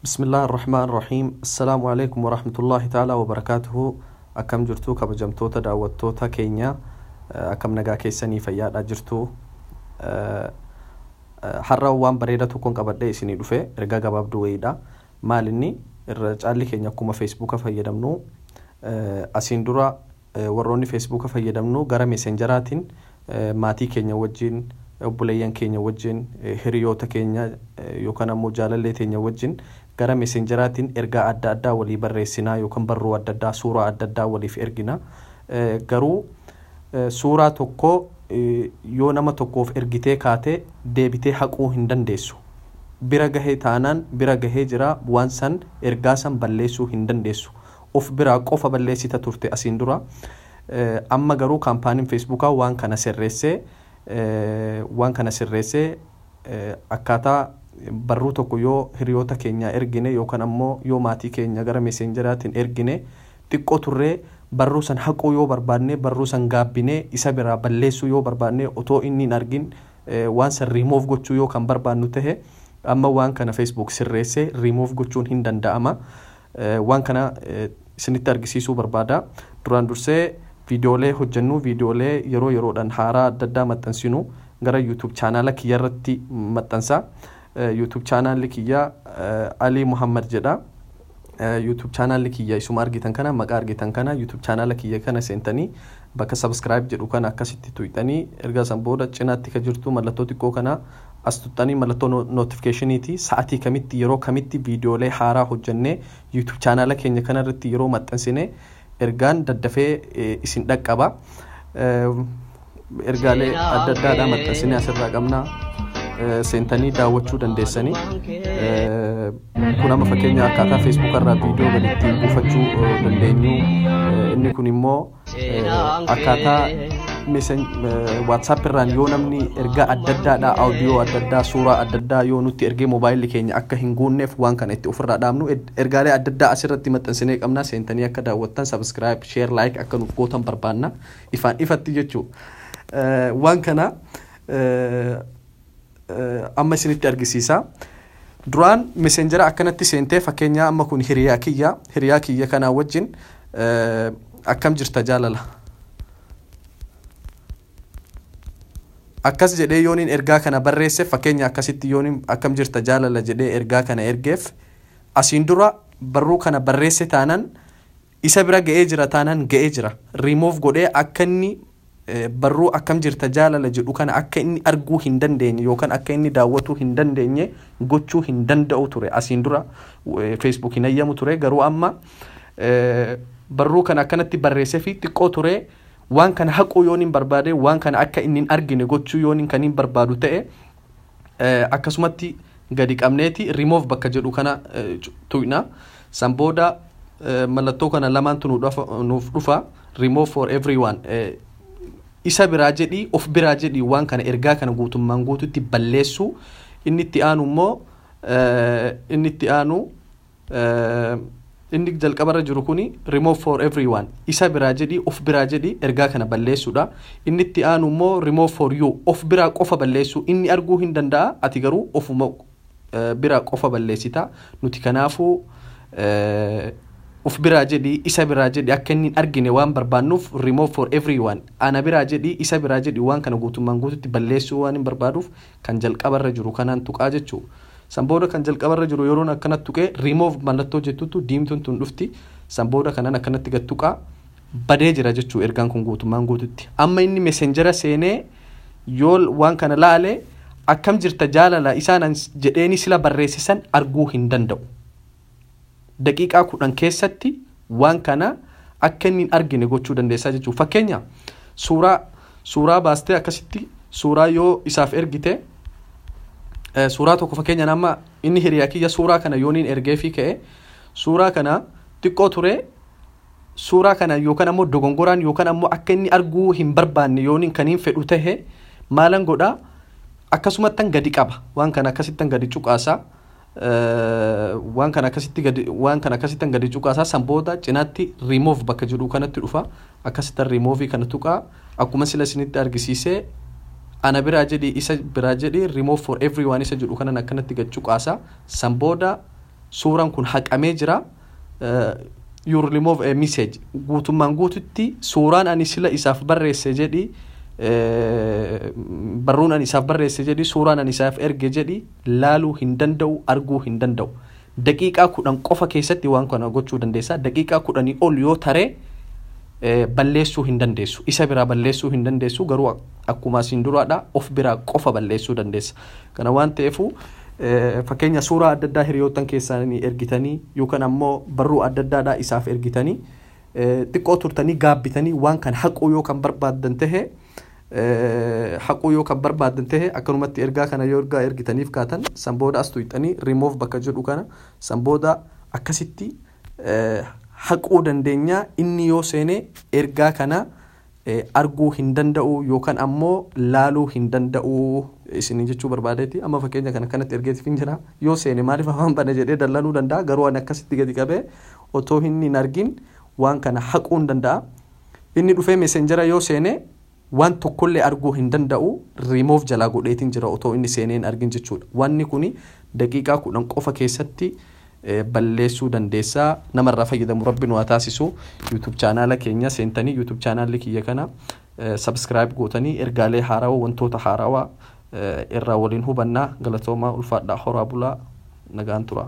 بسم الله الرحمن الرحيم السلام عليكم ورحمة الله تعالى وبركاته. Akkam jirtu kabajamtoota daawwattoota keenya? Akkam nagaa keessanii? Fayyaadhaa jirtu? Har'a waan bareeda tokkoon qabadhee isinii dhufe. Ergaa gabaabduu wayiidha. Maal inni? Irra caalli keenya akkuma Feesbuuka fayyadamnu, asiin dura warroonni Feesbuuka fayyadamnu gara Messengeraatiin maatii keenya wajjin, obboleeyyan keenya wajjin, hiriyoota keenya yookaan ammoo jaalallee teenya wajjin gara Messengeraatiin ergaa adda addaa walii barreessinaa yookaan barruu adda addaa, suuraa adda addaa waliif ergina. Garuu suuraa tokko yoo nama tokkoof ergitee kaate deebitee haquu hin dandeessu. Bira gahee taanaan bira gahee jira, waan san, ergaa san balleessuu hin dandeessu. Of biraa qofa balleessita turte asiin dura. Amma garuu kaampaaniin Feesbuukaa waan kana sirreessee akkaataa barruu tokko yoo hiriyoota keenya ergine yookaan ammoo yoo maatii keenya gara Messengeraatiin ergine, xiqqoo turree barruu san haquu yoo barbaanne, barruu san gaabbinee isa biraa balleessuu yoo barbaanne, otoo inni hin argin waan san riimoof gochuu yoo kan barbaannu tahe, amma waan kana Facebook sirreessee riimoof gochuun hin danda'ama. Waan kana isinitti argisiisuu barbaada. Duraan dursee viidiyoolee hojjennu, viidiyoolee yeroo yeroodhaan haaraa adda addaa maxxansinu gara YouTube chaanaala kiyya irratti maxxansa. YouTube chaanaalli kiyya Alii Muhammad jedha. YouTube chaanaalli kiyya isuma argitan kana, maqaa argitan kana. YouTube chaanaala kiyya kana seentanii bakka subscribe jedhu kana akkasitti tuqxanii, erga san booda cinaatti ka jirtu mallattoo xiqqoo kana as tuqxanii, mallattoo notificationiiti. Sa'atii kamitti, yeroo kamitti viidiyoolee haaraa hojjennee YouTube chaanaala keenya kana irratti yeroo maxxansine ergaan daddafee isin dhaqqaba. Ergaalee adda addaadhaa maxxansinee asirraa qabna. Seentanii daawwachuu dandeessanii. Kun amma fakkeenya akkaataa Facebook irraa viidiyoo gaditti buufachuu dandeenyu. Inni kun immoo akkaataa WhatsApp irraan yoo namni ergaa adda addaadhaa, audio adda addaa, suuraa adda addaa yoo nutti ergee moobaayilli keenya akka hin guunneef waan kana itti ofirraa dhaabnu. Ergaalee adda addaa asirratti maxxansinee qabna. Seentanii akka daawwattan, subscribe, share, like akka nuuf gootan barbaanna, ifaan ifatti jechuu. Waan kana amma isinitti argisiisa. Duraan Messengera akkanatti seentee, fakkeenya amma kun hiriyaa kiyya, hiriyaa kiyya kanaa wajjin "Akkam jirta jaalala?" akkas jedhee yooniin ergaa kana barreesse, fakkeenya akkasitti yooniin "Akkam jirta jaalala?" jedhee ergaa kana ergeef, asiin dura barruu kana barreesse taanaan, isa bira ga'ee jira taanaan ga'ee jira. Riimoof godhee akka inni barruu "Akkam jirta jaalala?" jedhu kana akka inni arguu hin dandeenye yookaan akka inni daawwatuu hin dandeenye gochuu hin danda'u ture. Asiin dura Facebook hin ayyamu ture. Garuu amma barruu kana akkanatti barreessee fi xiqqoo ture waan kana haquu yoon hin barbaade, waan kana akka inni hin argine gochuu yoon kan hin barbaadu ta'e, akkasumatti gadi qabneeti remove bakka jedhu kana tuqna. San booda mallattoo kana lamaantu nuuf dhufa: remove for everyone, isa biraa jedhii, of biraa jedhii, waan kana, ergaa kana guutummaan guututti balleessuu. Inni itti aanu immoo, inni itti aanu, inni jalqabarra jiru kuni remove for everyone, isa biraa jedhii, of biraa jedhii ergaa kana balleessuudha. Inni itti aanu immoo remove for you, of biraa qofa balleessuu. Inni arguu hin danda'a, ati garuu ofuma biraa qofa balleessita. Nuti kanaafuu of biraa jedhii, isa biraa jedhii akka inni hin argine waan barbaannuuf remove for everyone, ana biraa jedhii, isa biraa jedhii, waan kana guutummaan guututti balleessuu waan hin barbaaduuf kan jalqabarra jiru kanaan tuqaa jechuu. San booda kan jalqabarra jiru yeroon akkanatti tuqee, remove mallattoo jettutu diimtuun tun dhufti. San booda kanan akkanatti gad tuqaa, badee jira jechuu ergaan kun guutummaan guututti. Amma inni Messengera seenee yoo waan kana laale, "Akkam jirta jaalala?" isaan jedheeni sila barreessisan arguu hin danda'u. Daqiiqaa 10 keessatti waan kana akka inni hin argine gochuu dandeessaa jechuudha. Fakkeenya suuraa baastee akkasitti suuraa yoo isaaf ergite, suuraa tokko, fakkeenya nama inni hiriyaa kiyya, suuraa kana yooniin ergeefii ka'e, suuraa kana xiqqoo ture suuraa kana yookaan ammoo dogongoraan yookaan ammoo akka inni arguu hin barbaanne yooniin kan hin fedhu tahe, maalan godhaa? Akkasumattan gadi qaba, waan kana akkasittan gadi cuqaasaa, waan kana akkasittan gadi cuqaasaa. San booda cinaatti remove bakka jedhu kanatti dhufa. Akkasittan remove kana tuqaa. Akkuma sila isinitti argisiisee, ana biraa jedhi, isa biraa jedhi, remove for everyone isa jedhu kanan akkanatti gad cuqaasaa. San booda Suuraan kun haqamee jira. You remove a message, guutummaan guututti suuraan ani sila isaaf barreesse jedhi, barruun ani isaaf barreesse jedhi, suuraan ani isaaf erge jedhi, laaluu hin danda'u, arguu hin danda'u. Daqiiqaa 10 qofa keessatti waan kana gochuu dandeessa. Daqiiqaa 10 ol yoo taree balleessuu hin dandeessu, isa biraa balleessuu hin dandeessu. Garuu akkuma asiin duraadha, of biraa qofa balleessuu dandeessa. Kana waan ta'eefu, fakkeenya suuraa adda addaa hiriyoottan keessanii ergitanii yookaan ammoo barruu adda addaadhaa isaaf ergitanii, xiqqoo turtanii gaabbitanii waan kan haquu yoo kan barbaaddan tahe, haquu yoo kan barbaaddan tahe, akkanumatti ergaa kana yoo ergaa ergitaniif kaatan, san booda as tuqxanii remove bakka jedhu kana, san booda akkasitti haquu dandeenya. Inni yoo seene ergaa kana arguu hin danda'u yookaan ammoo laaluu hin danda'u isin jechuu barbaadeeti. Amma fakkeenya kana kanatti ergeetiif hin jira. Yoo seene maaliif afaan bana jedhee dallanuu danda'a. Garuu ani akkasitti gadi qabee otoo inni hin argin waan kana haquu hin danda'a. Inni dhufee Messengera yoo seene waan tokkollee arguu hin danda'u. Remove jalaa godheetiin jira otoo inni seenee hin argin jechuudha. Wanni kuni daqiiqaa 10 qofa keessatti balleessuu dandeessaa. Namarraa fayyadamu rabbi nu haa taasisu. YouTube chaanaala keenya seentanii YouTube chaanaalli kiyya kana subscribe gootanii ergaalee haarawaa, wantoota haarawaa irraa waliin hubannaa. Galatoomaa, ulfaadhaa, horaa bulaa, nagaan tura.